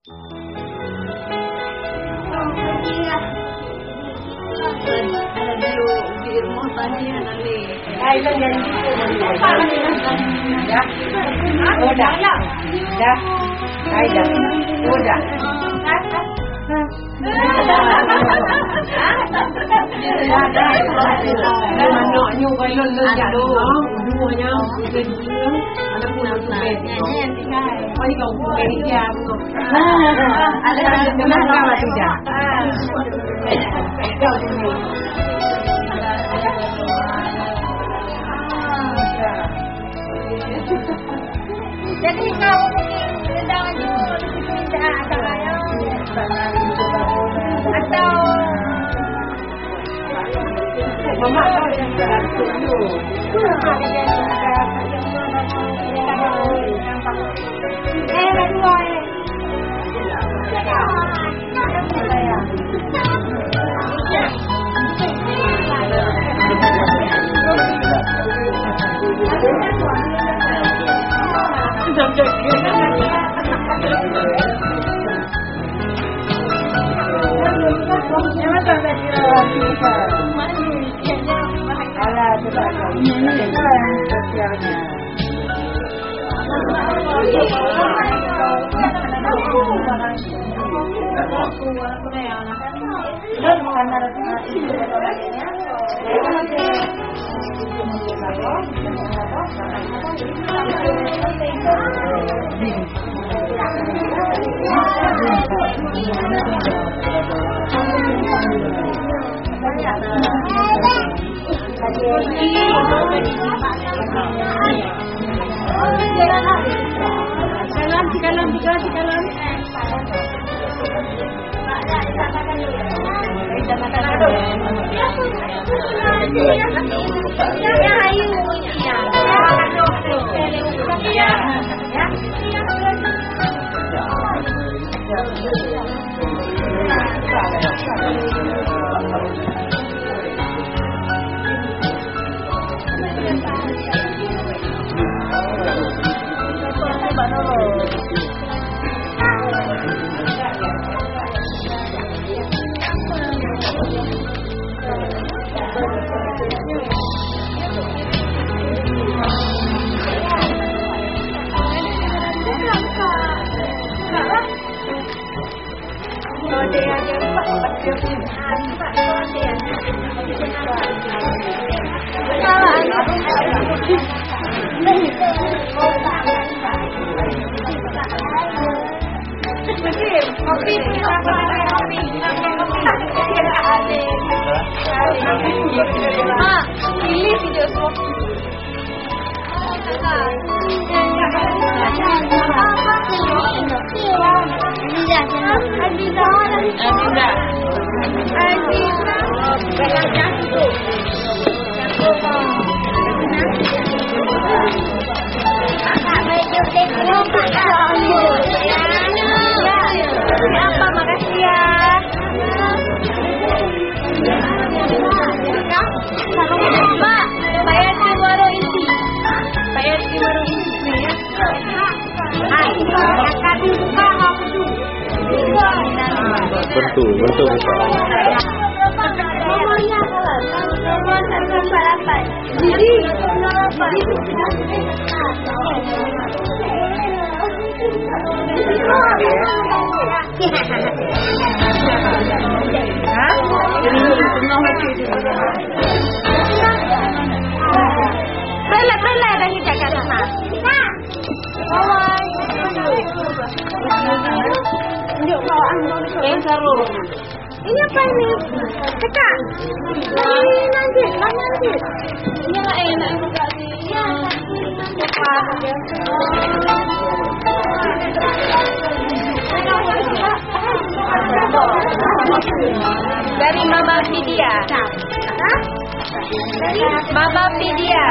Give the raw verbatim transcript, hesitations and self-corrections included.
Dah. Dah. Hai dah. Oh, dah. Manok nyoe kalau lôn jak dulu, dua nyoe, dua, dua. Ada pun aku. Jadi, kau mungkin sedang jumpa di sini, tak ada yang atau Salam, salam, salam, salam. Kopi, kopi, kopi. Mak, pilih video semua. Apa, makasih ya. Pak, bayar di warung inti. Bayar di warung inti ya. Bantu, bantu. Jadi, Hah? Pelak-pelak dah kita kat sana. Bye. Tunjuk kawan. Eh, sarung. Ini apa ini? Cekak. Ini nanti, nanti. Ini lah enak juga ni. Ya, nanti, nanti. Dari Mama Vidya. Hah? Dari Mama Vidya.